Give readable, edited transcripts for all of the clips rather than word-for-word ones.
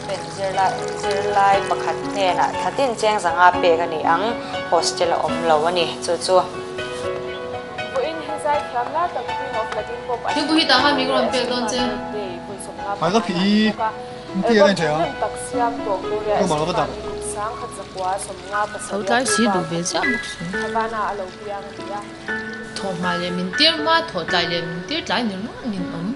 Stipend zirlai zirlai pakhat hnenah thla tin cheng zanga pek a ni ang, hostel a awm lo a ni. Chu chu. Vawiin hi zaithiam lar tak Queen of Latin Pop an Thingpui hi tah khan mi ka rawn pek dawn che. Birthday vawi 50 Hmai ka phih i, bawk a. inti a Album en thei a, thahnem tak siam tawh Gloria ka mal ka va Estefan dak. hi kum 1150 Tho tlai a si duh bar ve khat ziah in bawk si. Havana a lo piang a ni a. Thawh hma leh min tir hma, thawh tlai leh min tir tlai ni ringawt min awm.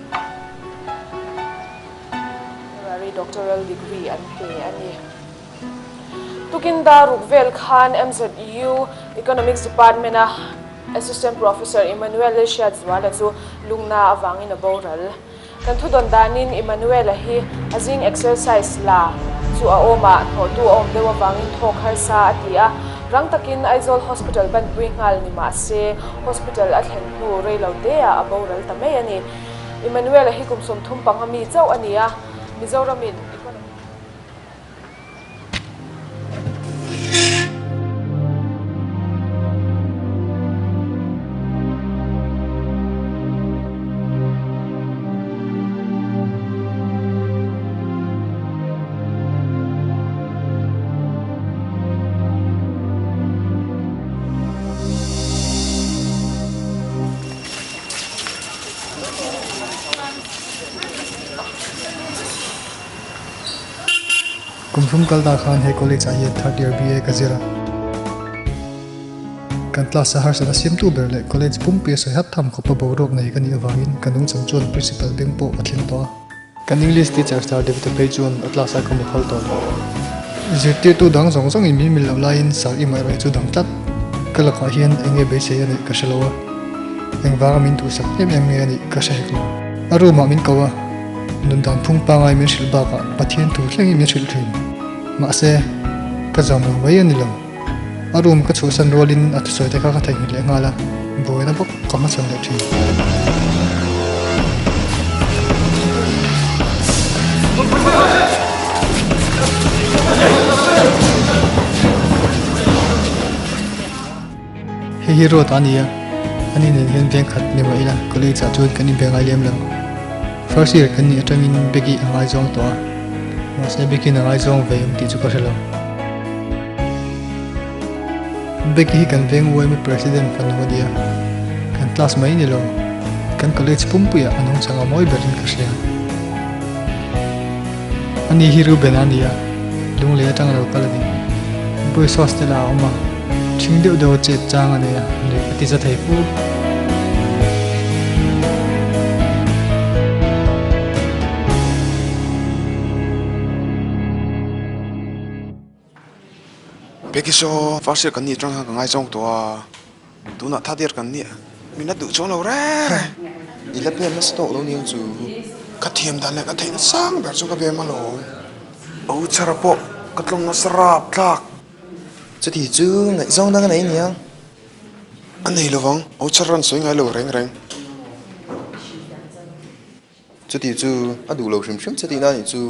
Honorary Doctoral Degree an pe a ni. Tukin daruk vel khan MZU Economics Department-a Assistant Professor Emmanuel Hriatzuala chu lungna avangin a boral. Kan thudawn danin Emmanuel-a hi a zing exercise la chu a awmah hnawhtu a awm deuh avangin thawk harsa a ti a, rang takin Aizawl Hospital banpui nghal ni mah se hospital a thlen hnu rei lo teah a boral ta mai a ni. Emmanuel-a hi kum 35 mi chauh a ni a, Mizoramin economy. Kum thum kal ta khan he college ah hian third year BA ka zir a. Kan class a harsat a siamtu ber leh college pumpuia sawi hap tham khawpa boruak nei ka nih avangin ka nungchang chuan principal beng pawh a thleng tawh a. Kan English teacher Sir David-a phei chuan a class ah ka hmu phal tawh lo. Zirtirtu dang zawng zawngin min mil loh laiin Sir i mah erawh chu dang tlat. Ka lakah hian eng nge beisei a neih ka hre lo a, engvanga min duhsak em em nge a nih ka hre hek lo. A room ah min ko a, nun dan phung pangai min hrilh bakah Pathian thu thlengin min hrilh thin. Mahse, ka zawm lo mai a ni lo. A room ka chhuahsan rualin a thusawi te kha ka theihnghilh leh nghal a, buaina bawk ka hmachhawn leh thin. Hei hi Ruata a ni a, ani nen hian veng khat ni mah ila college ah chuan kan inbe ngai lem lo. First year kan nih atangin Becky a ngaizawng tawh a, mahse Becky-in a ngaizawng ve em tih chu ka hre lo. Becky hi kan veng UMA president fanu a ni a, kan class mai ni lo, kan college pumpuiah a nungchang a mawi berin ka hria. Ani hi Reuben a ni a, lunglei atang a lo kal a ni. Boys hostel ah a awm a, ṭhing deuh deuh a chet chang a nei a, nuih a ti za thei fu. Becky saw first year kan nih atang khan ka ngaizawng tawh a, tunah third year kan nih min la duh chuang lo reng reng. I la pem nasa tawk lo niang chu. Ka thiam dan leh ka theihna sang ber chu ka bem alawm. O chhara pawh ka tlawng nasa rap tlak. Chuti chu ngaihzawng dang a nei niang. A nei lovang, o chhara an sawi ngai lo reng reng. Chuti chu a duh lo hrim hrim che tihna anih chu.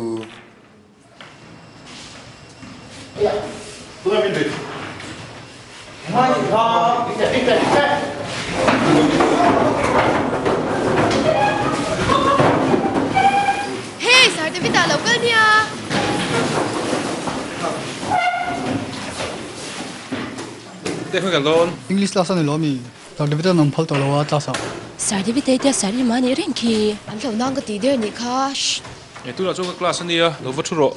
Hey, Sir David ah lo kal nia. English class a ni lo ami? Sir David an awm phal tawh lo a class ah. Sir David te tia Sir Ima nih reng khi. An hlauh nang ka tih der nih kha. Shh. He tunah chuan ka class a nia, lo va thu rawh.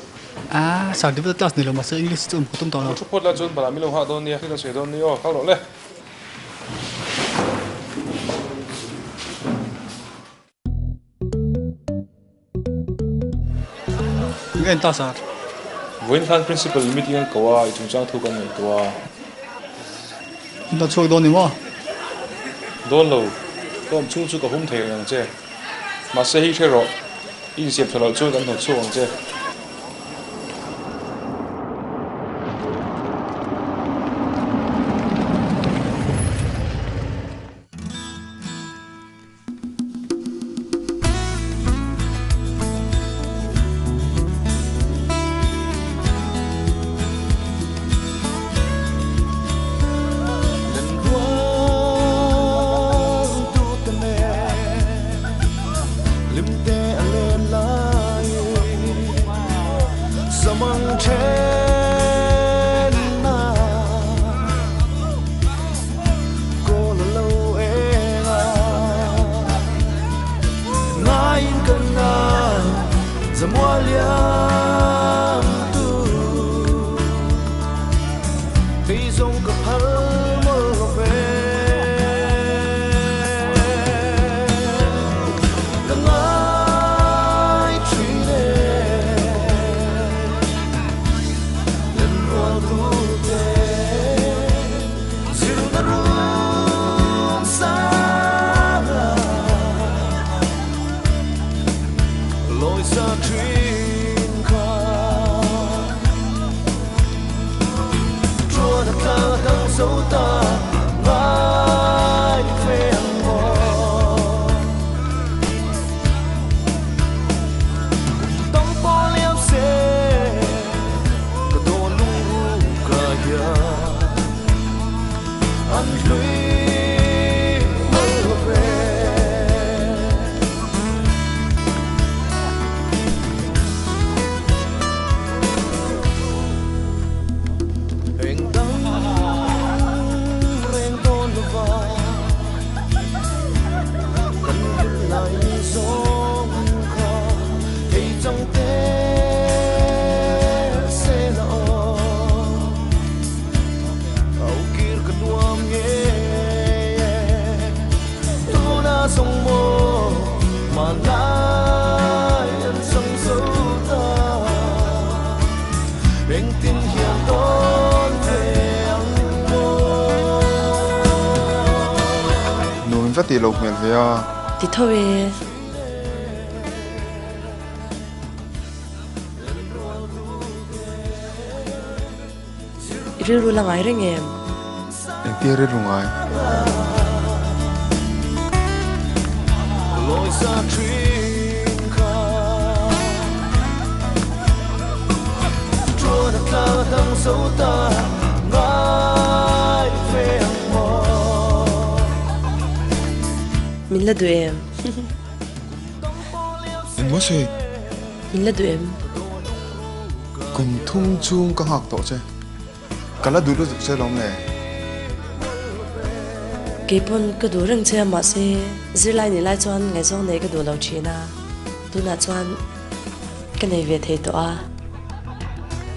Ah, Sir David a class ni lo mahse English chu awm khaw tum tawh lo. Lo thu phawt la chuan banah min lo nghah dawn nia, thil kan sawi dawn nia aw, kal rawh le. Eng en ta Sir? Vawiin khan Principal meeting an ko a, i chungchang thu kan ngaihtuah a. In ta chhuak dawn ni maw? Dawn lo, ka awm chhung chu ka hum thei reng ang che. Mahse hi hre rawh, i insiam tha loh chuan kan hnawt chhuak ang che. Inthen na kawl a lo eng a, ngaiin kan na zamual liam tu kei zawng ka phal mawlh lo ve. Ka ngai thin e Lenrual tu te zirna rum sang a lawi sa thin kha Chuan a tlang a dang zo ta ngai ve ang maw. Kum tam pawh liam se ka dawn lung ka hian an hlui mal lo ve. Eng dang reng dawn lova kan hun lai ni zawng kha thei chang te se la aw. Au kir ka nuam nge tuna zawng maw hmanlai an chang zo ta engtin hian dawn ve ang maw. Nuam va tih loh hmel ve a. Ti tho e. I rilru la ngai reng em? Engtia rilru ngai? Min la duh em? Engmaw sawi? Min la duh em? Kum thum chhung ka nghak tawh che. Ka la duh lutuk che lawm le. Keipawn ka duh reng che a mahse zirlai nih lai chuan ngaihzawng nei ka duh lo thin a, tunah chuan ka nei ve thei tawh a.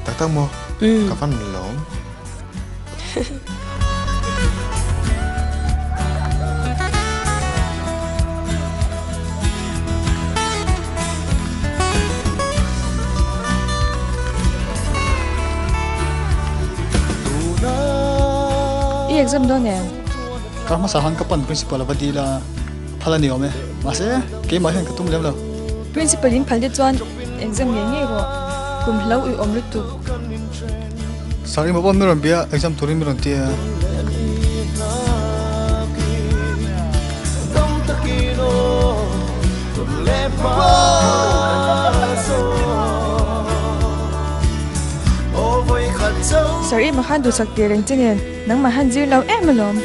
Tak tak maw? Ka van lawm. I exam dawn em? Kar hmasa han ka pan principal a va dil a, phal a ni awm e. Mahse, keimah hian ka tum lem lo. Principal in phal te chuan exam ngei ngei rawh. Kum hlo ui awm lutuk. Sir i mawh mi rawn bia exam turin mi rawn ti a. Sir i mah khan duhsak teh reng che nen nangmah han zir lo em alawm.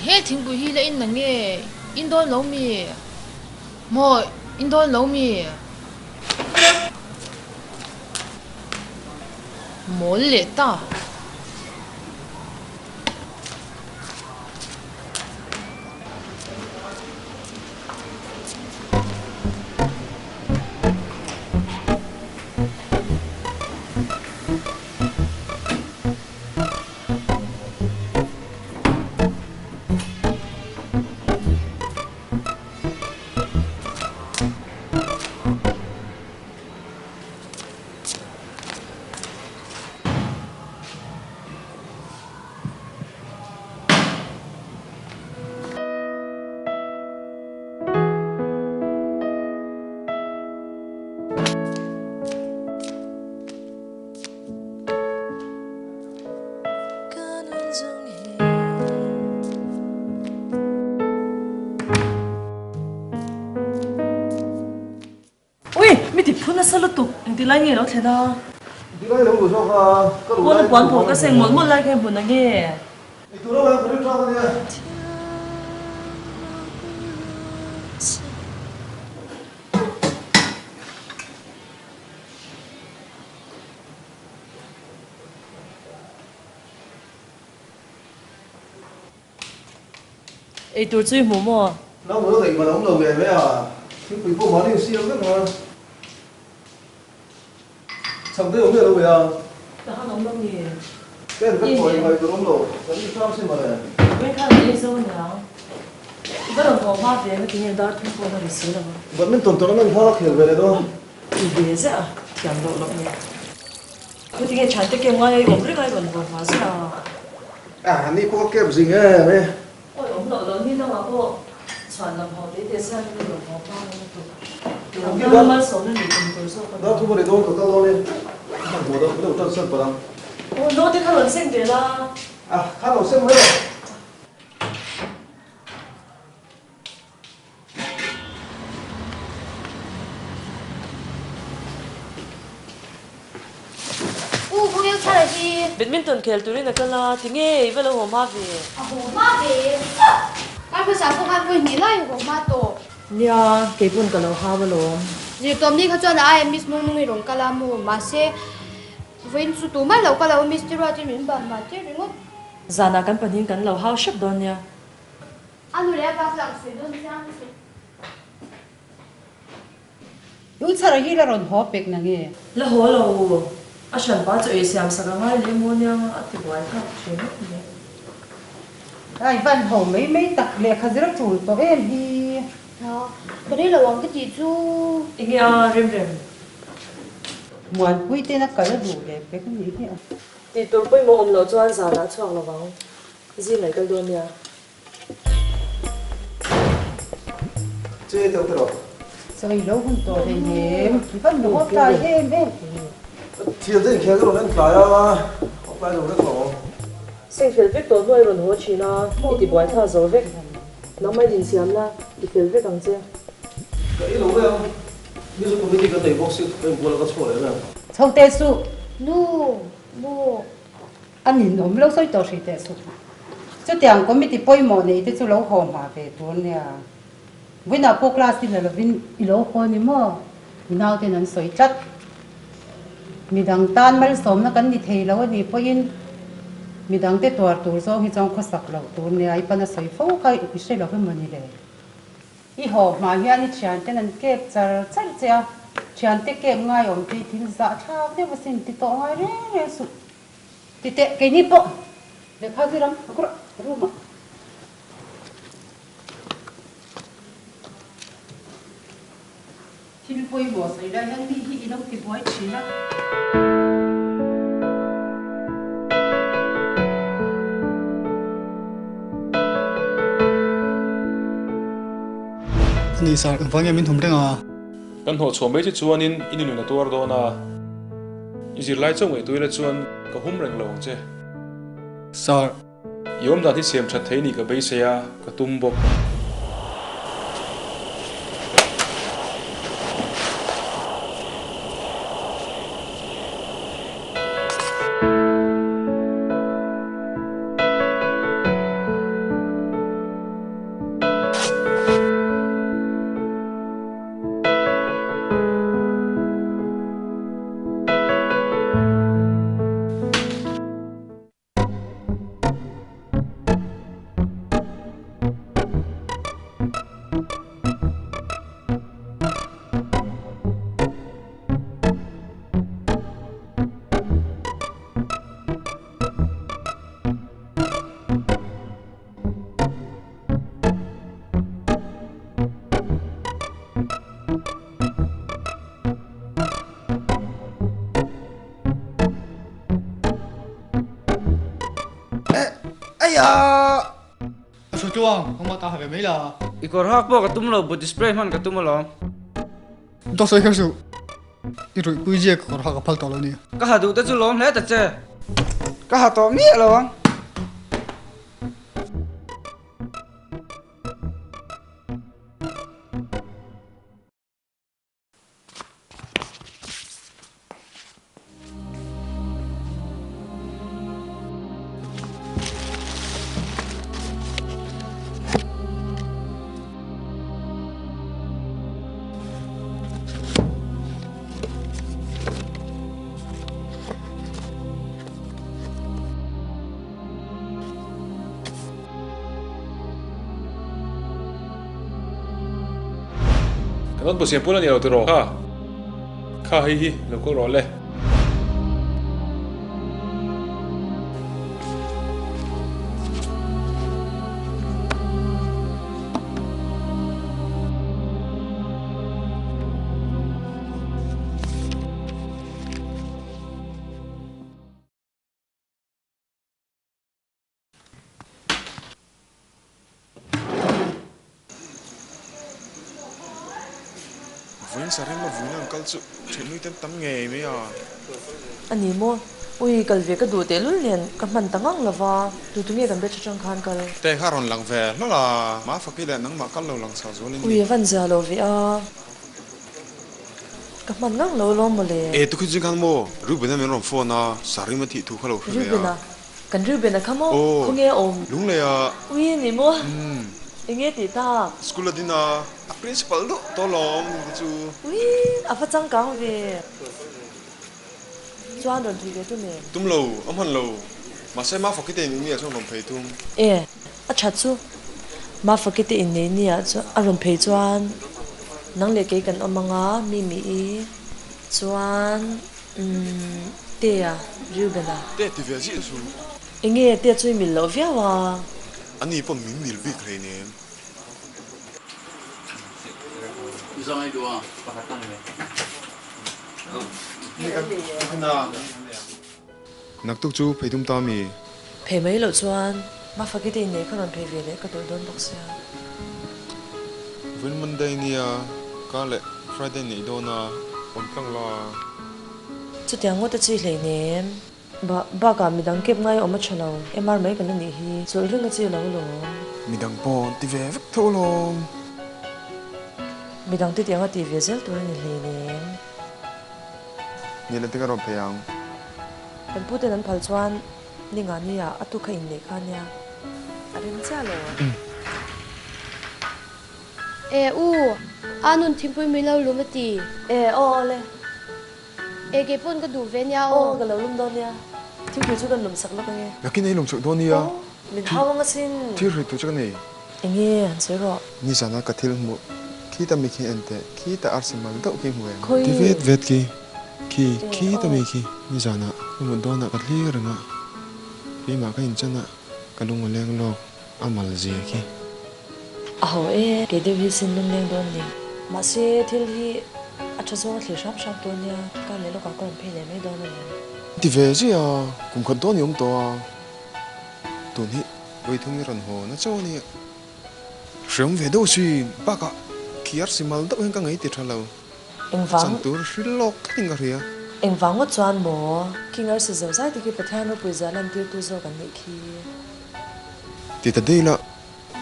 He thingpui hi la in na nge? In dawn lo mi? Maw in dawn lo mi? Mawl leh ta. Ui, mi ti phu nasa lutuk, engti lai nge lo thlen a? Tilai lo luh zawk a, ka luh lai Puan pawh ka seng mawlh mawlh lai kha hmun ang e. I tur ang ka ring tlak a nia. Ei tur chu i hmu maw? Nau lo neih man a awm lo ngei mai a, thingpui pawh mahni insiam vek ang a. Chhak daih awm miah lo ve a. Ka han awm lo ni. Ka en vek tawh engmah ei tur awm lo, kan in hrang sin mawle. Vawiin khan an ei zo aniang. I va rawn haw hma ve nga tinge dar thum pawh a ri si lo a. Badminton tournament kha ka khel ve leh dawn. I ve ziah a, thiam loh loh nia. Khaw tinge thian te kem ngai a i awm reng a i rawn haw hma ziah a. A ni pawh ka kep zing em e. Awi awm loh loh ni dangah pawh chhuan lam haw te te siam in i rawn haw hma nge lutuk. Tlangval a malsawmna nih tum tur zawk a ni. Dar thum a ri dawn ka kal dawn e. Hman hmuh dawn ka lo tan san palh ang. Aw naute kha rawn seng ve la. A kha lo seng mai rawh. U Kawngel thar hi. Badminton khel turin a kal a, tinge i va lo haw hma ve? A haw hma ve. Kar hmasa pawh khan vawi hnih lai a haw hma tawh. Nia, kei pawn ka lo hau alawm. Zirtawm ni kha chuan a aia Miss Mungmung i rawn kal a maw? Mahse, vawiin chu tumah lo kal lo, Miss Tiruatin min ban hma tir ringawt. Zanah kan pahnihin kan lo hau hrep dawn nia. A nu leh a pa chu ang sawi dawn chiang a sawi. Lungchhara hi la rawn haw pek na nge? La haw lo u, a hran pa chu ei siam sak a ngai leh maw nia a ti buai thlak thin ngawt mai. Ai van ho mai mai tak lehkha zir a tul tawh em hi. Ka rei lo ang ka tih chu. Enge a rem rem? Muanpui ten a kal a duh leh pek a nih hi a. Tih tur pawimawh awm loh chuan zanah chhuak lo vang. Zing ai kal dawn nia. Che deuh te rawh. Sawi lo hun tawh hleinem, i van haw tlai em em. Thian te inkhel ka rawn en tlai a, haw tlai lo vek lo. Seng fel vek tawh hnuai rawn haw thin a, i ti buai tha zo vek. Nangmah in insiam la, i fel vek ang che. Ka ei lo mai ang, Mizo committee kan nei bawk si, ka inbual a ka chhuak leh em em. Chho teh suh. Nu, nu. A ninawm lo sawi tawh hrih teh suh. Chutiang committee pawimawh nei te chu lo haw hma ve tur nia. Vawiinah pawh class i la lovin i lo haw ni maw? Mi nauten an sawi tlat. Midang tan malsawmna kan ni thei lo a nih pawhin midangte tuar tur zawng hi chuan khawsak loh tur nia i pan a sawi fo kha i hre lo emaw ni le? I haw hma hian i thianten an kep char char che a, thiante kep ngai awm te i thil zah thlak deuh asin ti tawh ngai reng reng suh. Ti teh, keini pawh lehkha zir ang, a kawrah room ah. Thil pawimawh sawi lai hian mi hi i lo ti buai thin a. Ani sir, engvang nge min hum reng a? Kan hnawh chhuah mai che chuanin i ninun a tuar dawn a, i zirlai chauh ngaihtuah ila chuan ka hum reng lo ang che. Sir. I awmdan hi siam that thei ni ka beisei a, ka tum bawk. A hru tluang, kawngmah ta ha ve mai la. I kawr hak pawh ka tum lo, body spray hman ka tum alawm. Dawt sawi kher suh, i ruihpui zia ka kawr hak a phal tawh lo nia. Ka ha duh te chu lawm hle ta che. Ka ha tawh miah lo ang. Kan rawn pawh siam pul a ni lo tiraw? Kha, kha hei hi lo kawl rawh le. Vawiin Sarema vawiin an kal chu ṭhiannu ten tam ngei mai a. A ni maw? Ui, kal ve ka duh tehlul nen ka hman ta ngang lo va, tu tu nge kan batch aṭang khan kal? Te kha rawn lang ve hlawlh a, Mafaki leh nangmah kal lo lang chho zual in ni. Ui, a van zia lo ve a. Ka hman ngang lo lawm mawle. E, tukhin zing khan maw? Reuben-a min rawn phone a, Sarim a thih thu kha lo hre ve a. Reuben-a? Kan Reuben-a kha maw? Aw, Khawnge a awm? Lunglei a. Ui, ni maw? Umm. Enge tih tak? School a din a, a principal deuh tawh lawm ni te chu. Ui, a va changkang ve. Chuan rawn thui ve tum em? Tum lo, a hman lo. Mahse, Mafaki te in nia chuan rawn phei tum. E, a that chu. Mafaki te innei nia chu a rawn phei chuan nang leh kei kan awm anga mi mi i chuan umm Tea, Reuben-a. Tea ti ve zih chu. Enge Tea chu i mil loh viau a? Ani pawh min mil bik hleinem. Naktuk chu phei tum ta mi? Phei mai loh chuan Mafaki te innei kha rawn phei ve leh ka duh dawn bawk sia. Vawiin Monday nia ka leh Friday neih dawn a awm tlang la. Chutiang ngawt a chi hleinem. Ba, bakah midang kep ngai awm a tha lo, MR mai kan la nih hi, chawlh reng a chi lo lawm. Midang pawh an ti ve vek tho lawm. Midang te tiang a ti ve zel tur a ni hleinem. Ni leh te ka rawn phei ang. Kan pu ten an phal chuan ni nga nia a tu kha inneih kha nia a rem chiah lo. E u, a nun thingpui min lo lum a ti. E aw aw le. E kei pawn ka duh ve nia aw. Aw ka lo lum dawn nia. Thingpui chu kan lum sak lawk ange. Nakin ei lum sak dawn nia. Aw min hau ang asin. Thil hrui tur chu ka nei. Enge han sawi rawh. Nizana ka thil hmuh khita mi khi en teh khita arsi mal deuh khi hmu em. Khawi. Ti vet vet khi khi khita mi khi nizana ka mut dawnah ka thlir reng a keimah ka inchan a ka lung a leng lawk a mal zia khi. A ho e, kei deuh hi sin lung leng dawn ni. Mahse thil hi a tha zawng a thlir hram hram tur nia, kar leh lawkah ka rawn phei leh mai dawn a ni. Ti ve zia a, kum khat dawn i awm tawh a, tun hi Vawithum i rawn haw na chauh a nia. Hreawm ve deuh sin, bakah khi arsi mal deuh hian ka ngei ti tha lo. Engvang? Chan tur hril lawk tlatin ka hria. Engvang ngawt chuan maw? King arsi zo zai te khi Pathian ropui zia lantirtu zawk an nih khi. Ti ta dei la,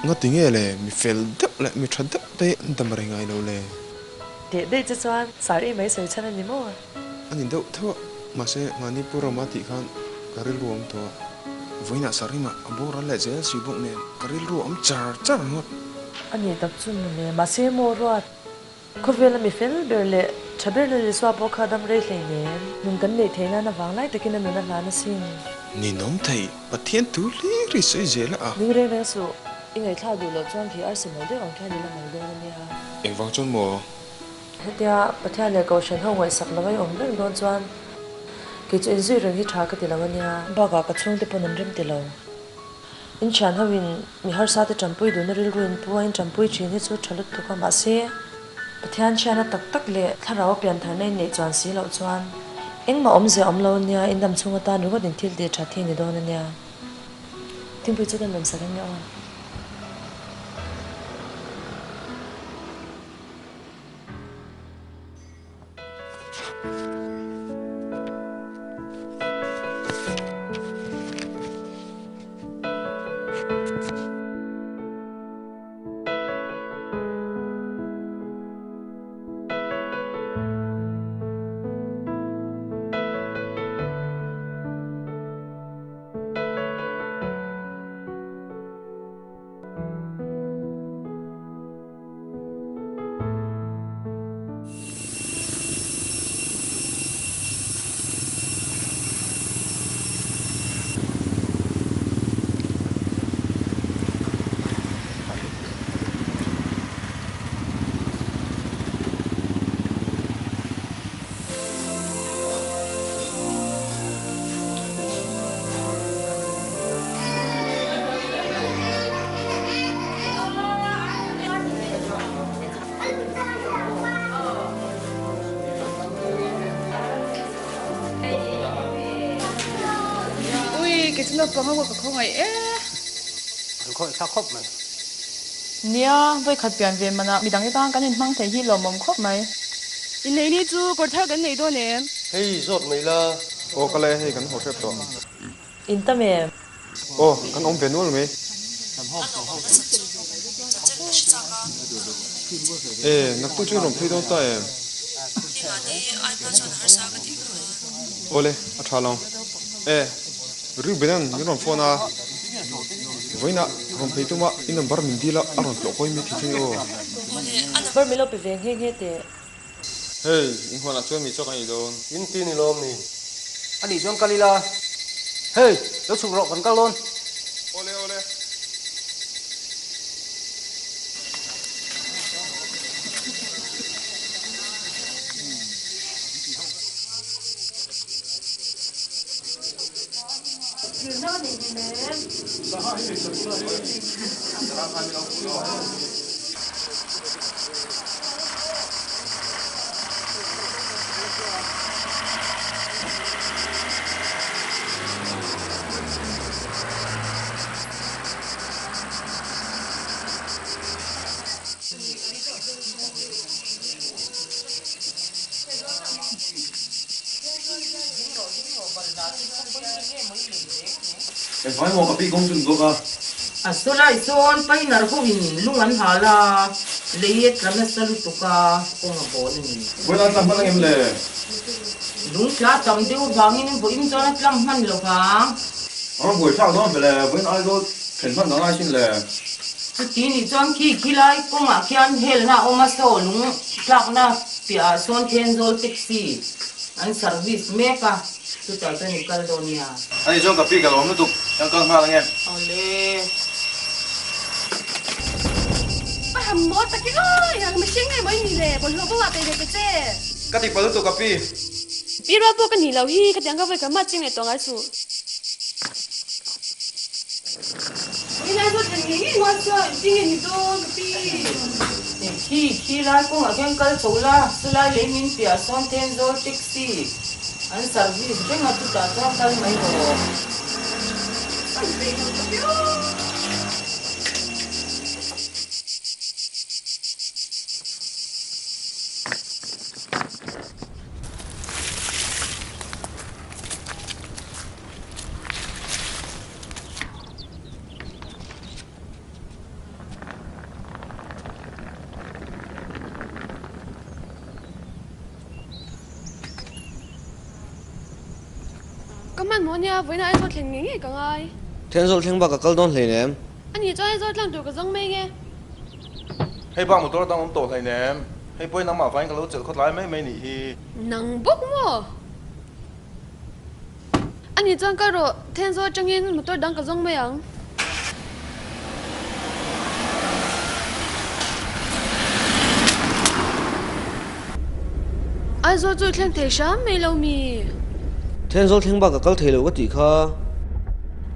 nga ti nge le, mi fel deuh leh mi tha deuh te an dam rei ngai lo le. Teh daih che chuan sar i mai sawi chhan a ni maw? A ni deuh theuh a, mahse mahni pu Rama tih khan ka rilru a awm tawh a, vawiinah Sarima a boral leh zel si bawk nen ka rilru a awm char char ngawt. A ni tak chu mawle, mahse maw ruat Khawvela mi fel ber leh tha ber leh Isua pawh kha dam rei hlei nen nun kan neih theih nan avang lai takin a nun a hlan asin. Ninawm thei, Pathian thu hlir i sawi zel a. Ning reng reng suh, i ngaihthlak duh loh chuan khi arsi mal deuh ang khian i la mal dawn a nia. Engvang chuan maw? Hetia Pathian leh Kohhran ho ngaihsak lo a i awm reng dawn chuan kei chu inzui reng hi tha ka ti lo a nia. Bakah ka chhungte pawn an rem ti lo. In thian ho in mi harsa te tanpui duhna rilru in pu a in tanpui thin hi chu tha lutuk a mahse Pathian thiana tak tak leh thlarau piantharna in neih chuan si loh chuan engmah awmzia awm lo ania in dam chhung atan ringawt in thil tih that hi ni dawn ania. Thingpui chu kan lawmsak eng nge aw. Kei chu naupang ho ka khawngaih e. An khawih thlak khawp mai. Nia, vawikhat pian ve manah midang te tan kan inhmang thei hi lawmawm khawp mai. Inneih ni chu kawr thar kan nei dawn em? Hei zawt mai la. Aw ka le, hei kan haw hrep tawh. In tam em? Aw, kan awm ve nual mai. E, naktu chu i rawn phei dawn ta em? Aw le, a tha lo. E, Reuben-a'n min rawn phone a, vawiinah rawn phei tum a, i number min dil a, a rawn tlawh kawi mai thei che ni aw. Number min lo pe ve nghe nghe teh. Hei, inhuanah chuan mi chawk a nih dawn. In ti ni lawm ni? A nih chuan kal ila. Hei, lo chhuk rawh, kan kal dawn. Awle, awle. Engvang emaw ka pi kawng chu ni bawk a. A sawlai sawn painarh ho in lung an hal a, lei a tla nasa lutuk a, kawng a bawl a ni. Vawiin a tla hman ang em le? Lung tla tam deuh vangin vawiin chuan a tla hman lo vang. A rawn buai thlak dawn vele, vawiin Aizawl thlen hman dang lai sin le. Chuti nih chuan khi khilai kawngah khian helna a awm a, saw lung tlakna piahah sawn Thenzawl taxi an service mek a. Chutah chuan i kal dawn nia. Ani chuan ka pi ka lawm lutuk, kan kal nghal ange. Awle. A ham maw tak i aw, i ang mihring ngei maw i nih le, bawlhhlawh bo ah peih ve ta che. Ka ti palh lutuk ka pi. Pi rual pawh ka nih loh hi, khatiang ka vawi khat mah ching leh tawh ngai suh. Ui nai zawt thlen ngei ngei maw chuan ching nge ni dawn ka pi. Khi khi lai kawngah khian kal chho la, chulai lei min piah sawn Thenzawl taxi. An service reng a chutah chuan kal mai rawh. An peih lo ta viau. Ka hmanhmawh ania, vawiin Aizawl thleng ngei ngei ka ngai. Thenzawl thleng bak ka kal dawn hleinem. A nih chuan Aizawl tlang tur ka zawng mai nge. Hei bak motor dang awm tawh hleinem. Hei pawhin nangmah vangin ka lo chelh khawt lai mai mai nih hi. Nang bawk maw? A nih chuan kal rawh, Thenzawl atangin motor dang ka zawng mai ang. Aizawl chu i thleng thei hram mai lo mi? Thenzawl thleng bak ka kal thei lo ka tih kha.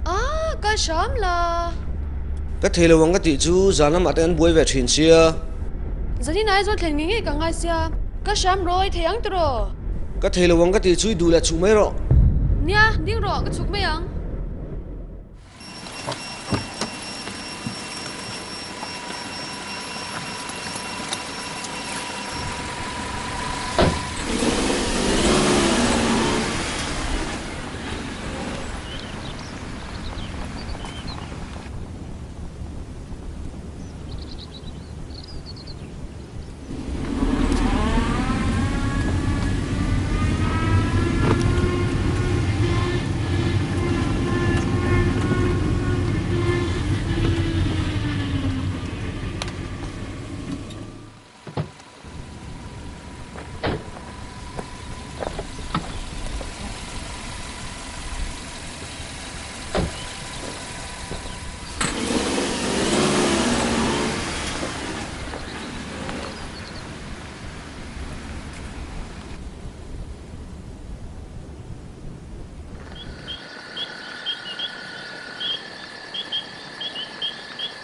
Ah, kal hram la. Ka thei lo ang ka tih chu zan lamah te an buai ve thin sia. Zanin Aizawl thlen ngei ngei ka ngai sia, kal hram rawh i thei ang tiraw? Ka thei lo ang ka tih chu i duh leh chhuk mai rawh. Nia, ding rawh, ka chhuk mai ang.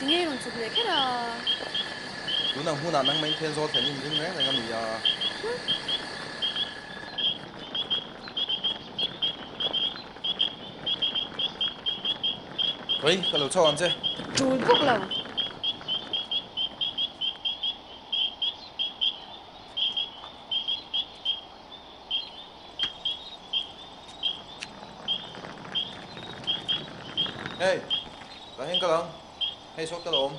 Tinge i rawn chhuk leh kher a? Tunang hmunah nangmah in Thenzawl thlen in ring reng reng a ni a. Rei, ka lo chho ang che. Tul bawk lo. Hey, ka heng kal ang. Hei sawt ka la awm.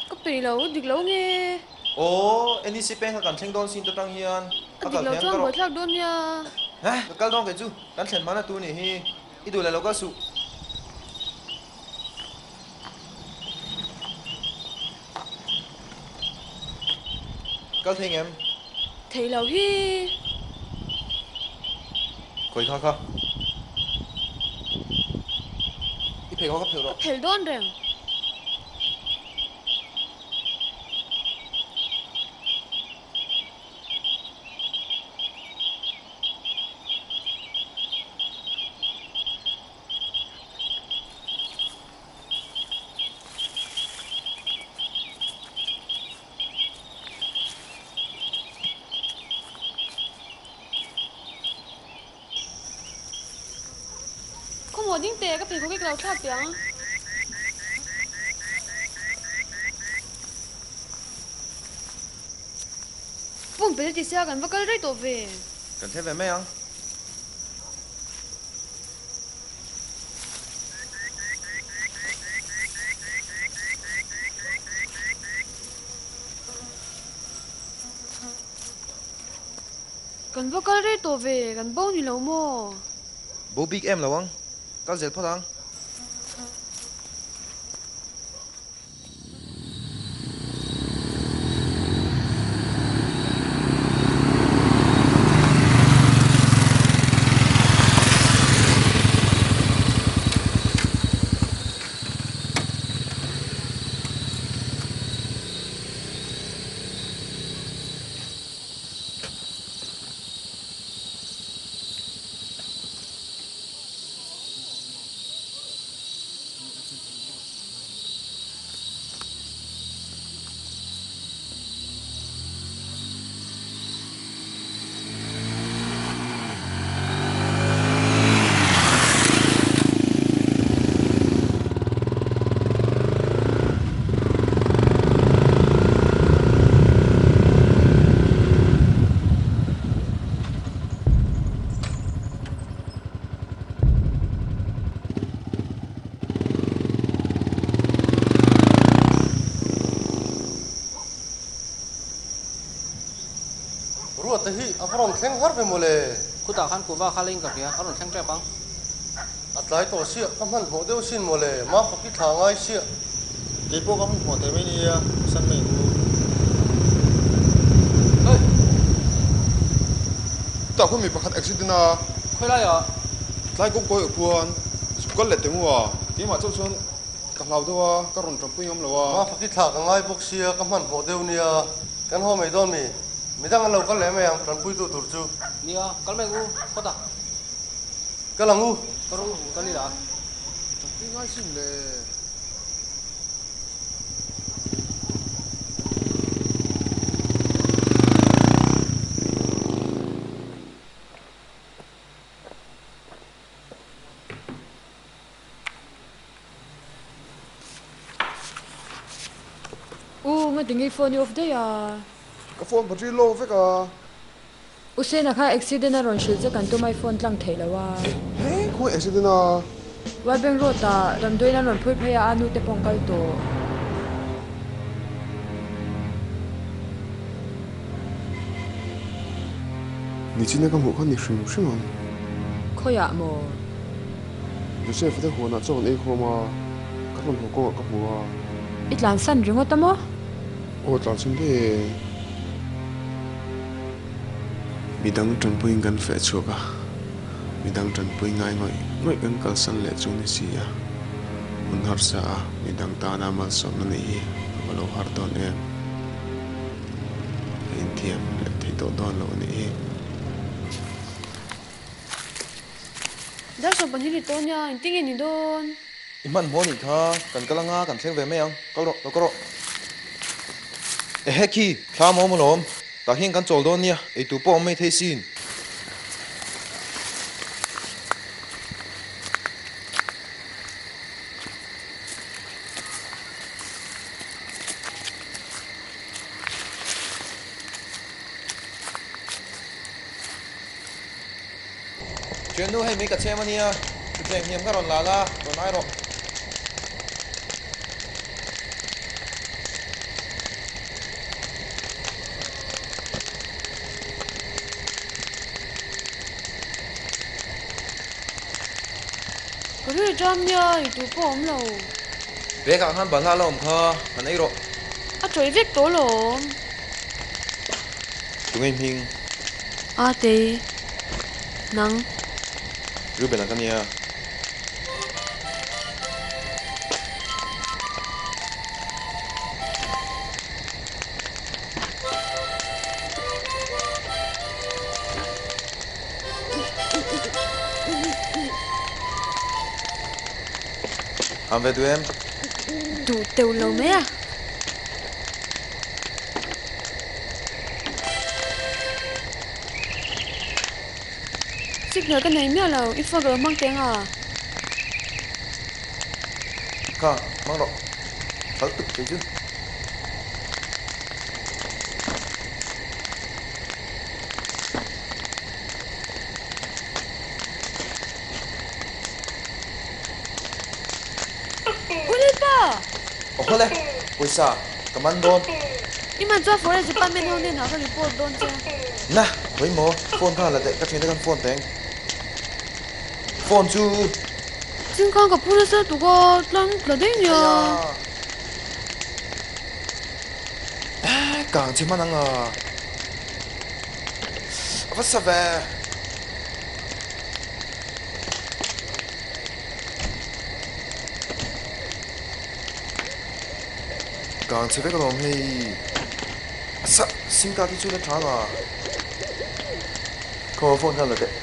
Ka peih lo, dik lo nge? Aw, NEC peng kha kan thleng dawn sin ta tang hian. A dik lo chuan buaithlak dawn nia. Heh, ka kal dawn kei chu. Kan thlen hmana tur nih hi. I duh leh lo kal suh. Kal thei ngem? Thei lo hi. Khawi kha kha. I phei khaw ka phelh rawh. Ka phelh dawn reng. Khawmawh ding teh ka pheikhawk hi ka lo thlak teh ang. Pumpelh ti sia kan va kal rei tawh ve. Kan thleng ve mai ang. Kan va kal rei tawh ve, kan bo ni lo maw? Bo bik em lo ang, kal zel phawt ang. Ruata hi a va rawn thleng har ve mawle. Khutah khan kuhva kha la in ka hria, a rawn thleng tep ang. A tlai tawh siah, ka hmanhmawh deuh sin mawle, Mafaki thla ngai siah. Kei pawh ka hmanhmawh teh mai nia, san mai u. Hey! Tah khuan mi pakhat accident a. Khawi lai ah? Tlai kawng kawi ah khuan zuk kal leh teh ngu a, keimah chauh chuan ka hlau deuh a, ka rawn tanpui ngam lo a. Mafaki thla ka ngai bawk sia, ka hmanhmawh deuh nia, kan haw mai dawn mi? Midang an lo kal leh mai ang, tanpuitu tur chu. Nia, kal mai u, phawt a. Kal ang u. Ka rawh u, kal ila. Tanpui ngai sin le. U, ngatinge i phone i off daih a? Ka phone battery low vek a. U Sena kha accident a rawn hrilh che kan tum a i phone tlang theih lo a. He, khawi accident a? Wellbank road ah damdawiin an rawn phur phei a, a nu te pawh an kal tawh. Nichina ka hmuh kha ni hrim hrim ang. Khawiah maw? Joseph te huanah chaw an ei khawm a, ka rawn haw kawngah ka hmu a. I tlansan ringawt a maw? Aw tlansan daih e. Midang tanpuiin kan feh chhuak a, midang tanpui ngai ngawih ngawih kan kalsan leh chu ni si a, hun harsa a midang tana malsawmna neih hi a va lo har dawn em? Ka inthiam leh thei tawh dawn lo a nih hi. Dar sawm pahnih ni tawh nia, engtin nge ni dawn? I hmanhmawh nih kha, kan kal anga kan thleng ve mai ang, kal rawh, lo kal rawh. Ehe khi, thla maw maw lawm, tah hian kan chawl dawn nia, eitur pawh awm mai thei sin. Thiannu hei mei ka chhem a nia, thutthleng hniam kha rawn la la, rawn ai rawh. Ka ri ṭam nia, i tu pawh awm lo. Bag ah khan balhla la awm kha, han ei rawh. A tawih vek tawh lawm. Tunge hming? A tei. Nang. Reuben a ka nia. An ve duh em? Duh teuh lo mai a. Signal ka nei miah lo, i phone ka lo hmang teng a. Kha, hmang rawh. Thal tuk thei chu. Ulipa! Aw hawle, pawisa ka man dawn. I man chuan forest department ho hnenah ka report dawn che. Na, hawi maw, phone kha la teh, ka thiante khan phone teng. Phone chu. Chingkhang ka phu nasa tuk a, tlang tla daih nia. Kang che hman ang a. A va sa ve. Kang che vek alawm hei. A sa sim card hi chu la tha ang a. Khaw phone kha la teh.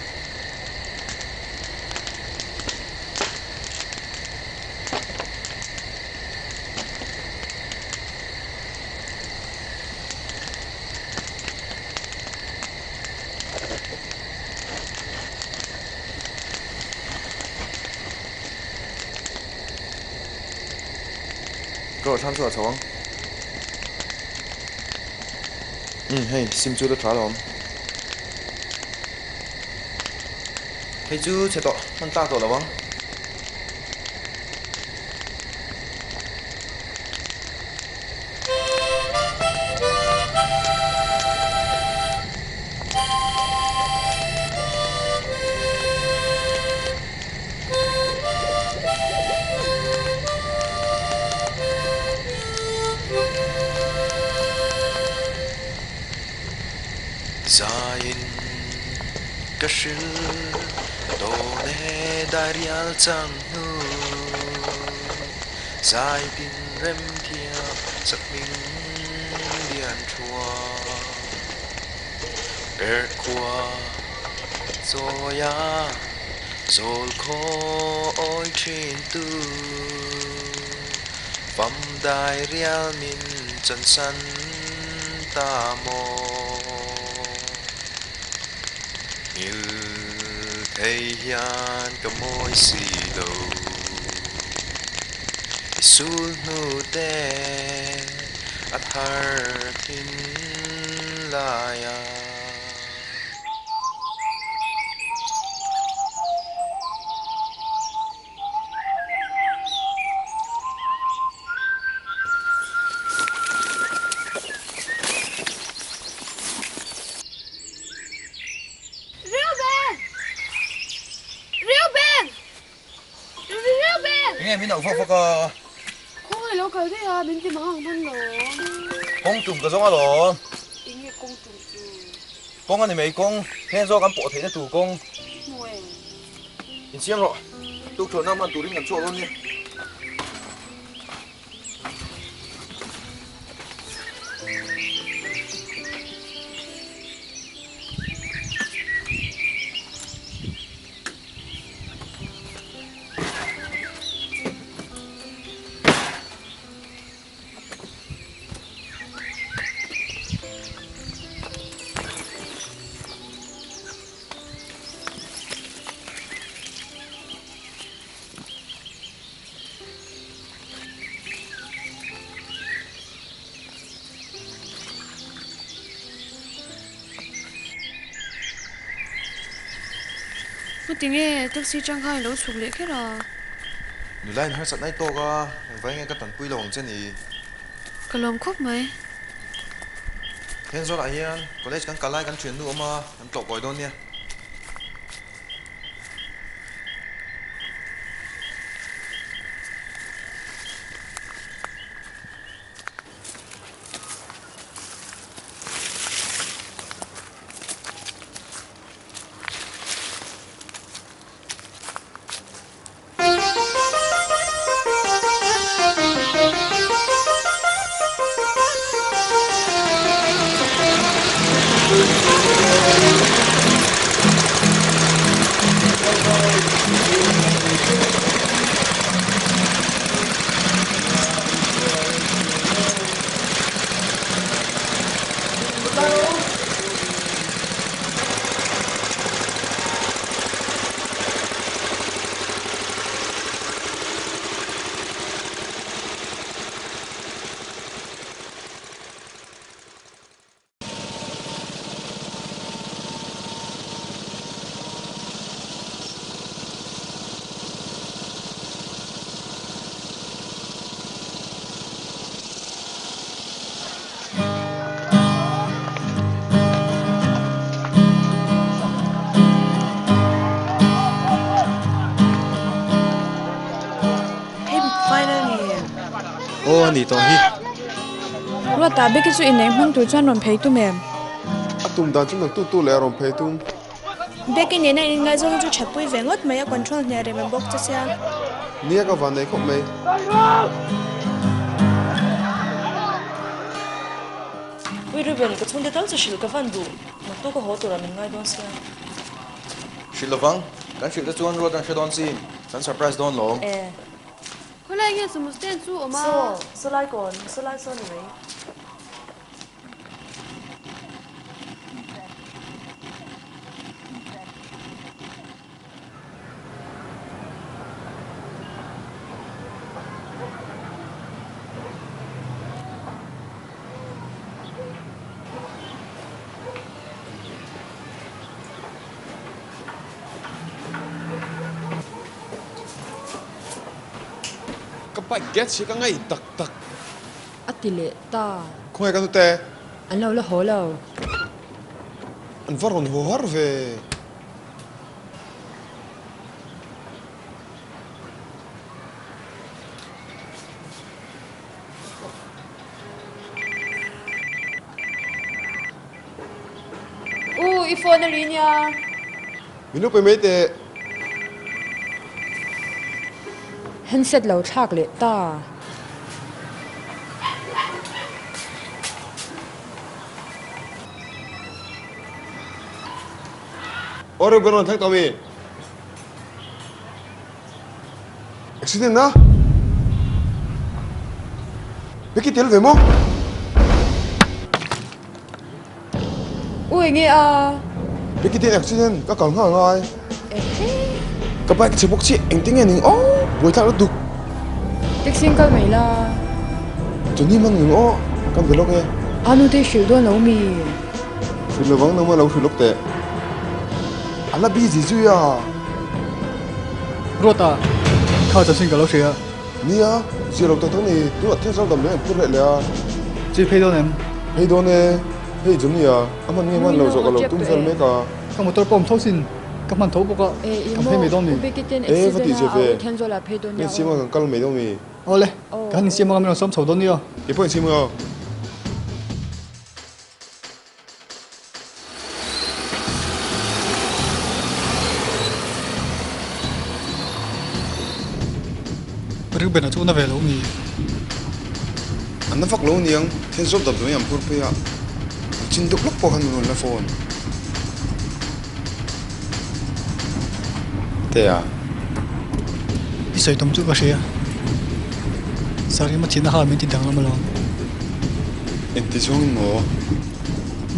Ka rawh thlam chu a chho ang. Umm hei sim chu la tha alawm. Hei chu chhe tawh hman tlak tawh lo ang. Zaiin ka hril dawn e dairial chang hnu Zai tin rem thiam sak hming lian thua Perh khua chawia zawl khaw awi thin tu Fam dai rial min chansan ta maw Ngil thei hian ka mawi si lo I sul hnu te a thar thin lai a. Reuben! Reuben! Reuben! Enge min auh vak vak a? Khawngaih lo kal daih a, min ti mang ang hman lo. Kawng tum ka zawng alawm. Enge kawng tum chu? Kawng a ni mai kawng, heng zawk an pawh theihna tur kawng. Hmu em? Insiam rawh, tukṭhuahna hman turin kan chhuak dawn nia. Ngatinge taxi chang khan i lo chhuk leh kher a? Nula in harsat nai tawk a, engvai nge ka tanpui lo ang che ni? Ka lawm khawp mai. Thenzawl ah hian college kan kal lai kan thiannu awm a, kan tlawh kawi dawn nia. Hei final ni em? Aw a ni tawh hi. Ruata Becky chu inneih hmang tur chuan rawn phei tum em? A tum dan chu nang tu tu leh a rawn phei tum. Becky nena in inngaihzawn chu thatpui ve ngawt mai a control hneh rem bawk che sia. Nia ka van nei khawp mai. Ui Ruben, ka chhungte tal chu hrilh ka van duh, naktu ka haw tura min ngai dawn sia. Hrilh lovang, kan hrilh te chuan ruat an hre dawn sin, kan surprise dawn lawm. E. Khawlai nge sumo stand chu awm a? Saw, sawlai kawn, sawlai saw ni mai. Ka bike gas hi ka ngaih tak tak. A ti leh ta. Khawnge ka nute? An lo la haw lo. An va rawn haw har ve. U, i phone a ri nia. Min lo pe mai teh. Handset lo thlak leh ta. Aw reuh ber rawn thleng tawh mi? Accident a? Becky tel ve maw? U enge a? Becky ten accident ka kal nghal ngai. Ehe. Ka bike chhe bawk chiah engtin nge ning aw buaithlak lutuk. Taxi in kal mai la. Johnny man ning aw kan ve lawk e. A nute i hrilh dawn lo mi? Hrilh lovang nangmah lo hrilh lawk teh. A la busy zui a. Ruata, kha chanchin ka lo hria. Nia, zia lo tak tak ni, tunah thil zau dam leh an phur leh leh a. Chi phei dawn em? Phei dawn e, hei Johnny a, a hman nge hman lo zawh ka lo tum vel mek a. Ka motor pawh awm tho sin, ka hman tho bawk a, kan phei mai dawn mi? E, va tih zia ve, kan insiam a kan kal mai dawn mi? Awle, kan insiam anga min rawn sawm chho dawn nia. Keipawh insiam anga. Reuben a chu na ve lo mi? An na vak lo niang, thil zawt dap dawn i an phur phei a, an chin deuh lawk pawh khan min rawn la phone. Tea. I sawi tum chu ka hria. Sarima thihna kha min ti danglam alawm. Engti zawngin maw?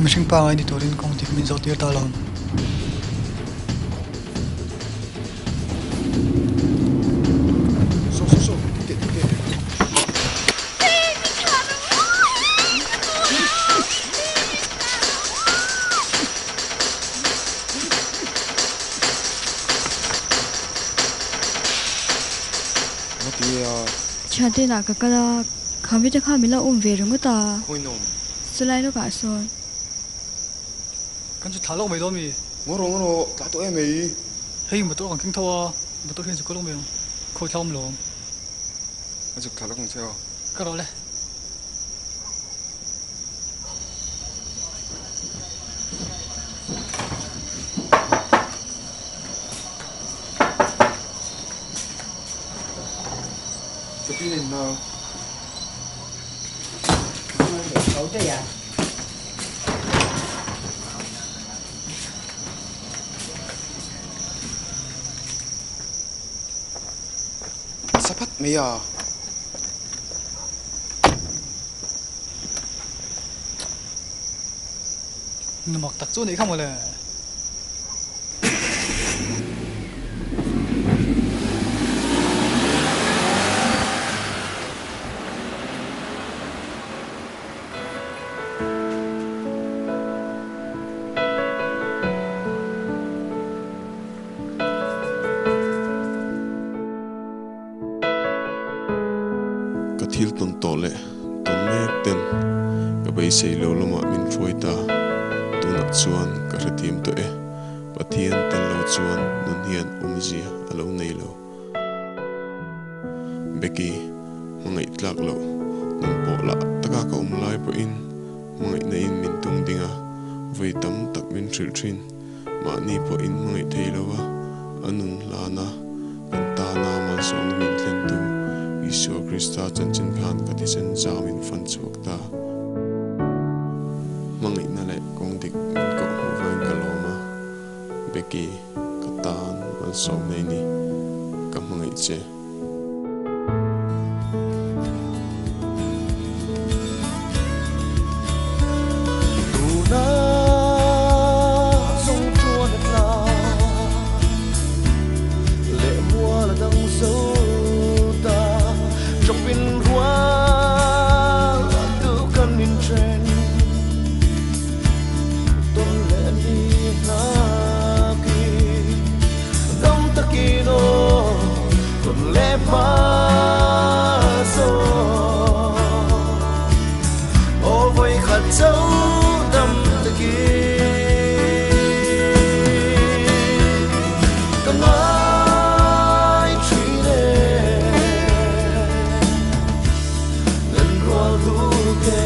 Mihring pangai ni turin kawng dik min zawh tir ta alawm. Saw saw saw, tih teh tih teh. Nga ti nge a? Thiante inah ka kal a, khami te kha min lo um ve ringawt a. Khawihnawm? Chulai lawkah sawn. Kan chu thla lawk mai dawn mi? Ngaw rawh ngaw rawh, tla tawh em ei. Hei motor kan keng tho a, motor hian chuk lawk mai ang, khawi thla awm lo ang. Ka chuk thla lawk ang che aw. Ka rawh le. Ka pi nen na. A sa phat mai a. Numak tak chu a nih kha mawle. Ka thil tawn tawh leh tawn mek ten ka beisei lo lamah min hruai ta. Tunah chuan ka hrethiam tawh e. Pathian tel lo chuan nun hian awmzia a lo nei lo. Becky, hmangaih tlak loh nun pawh lah taka ka awm lai pawhin hmangaihna in min tung ding a, vawi tam tak min hrilh thin. Mahni pawh in hmangaih thei lo a, a nun hlana kan tana malsawmna min thlentu Isua Krista chanchin khan ka thisen zam in fan chhuak ta. Hmangaihna leh kawng dik min koh hmuh vangin ka lawm a, Becky, ka tan malsawmna i ni, ka hmangaih che. Tuna zawng chuan a tla leh mual a dang zo ta, chawpin rual tu kan inthen tawn leh ni hnakin dam takin aw tawn leh hma zawn aw vawi khat chauh dam takin ka ngai thin e Lenrual dute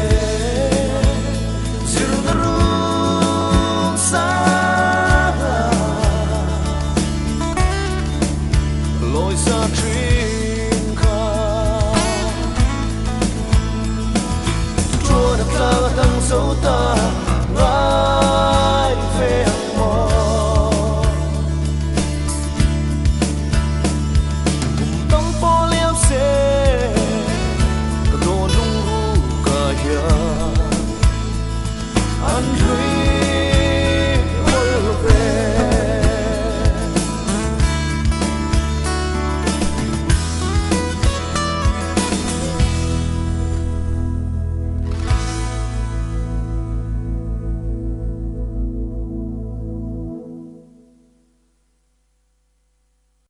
zirna rum sanga lawisa thin.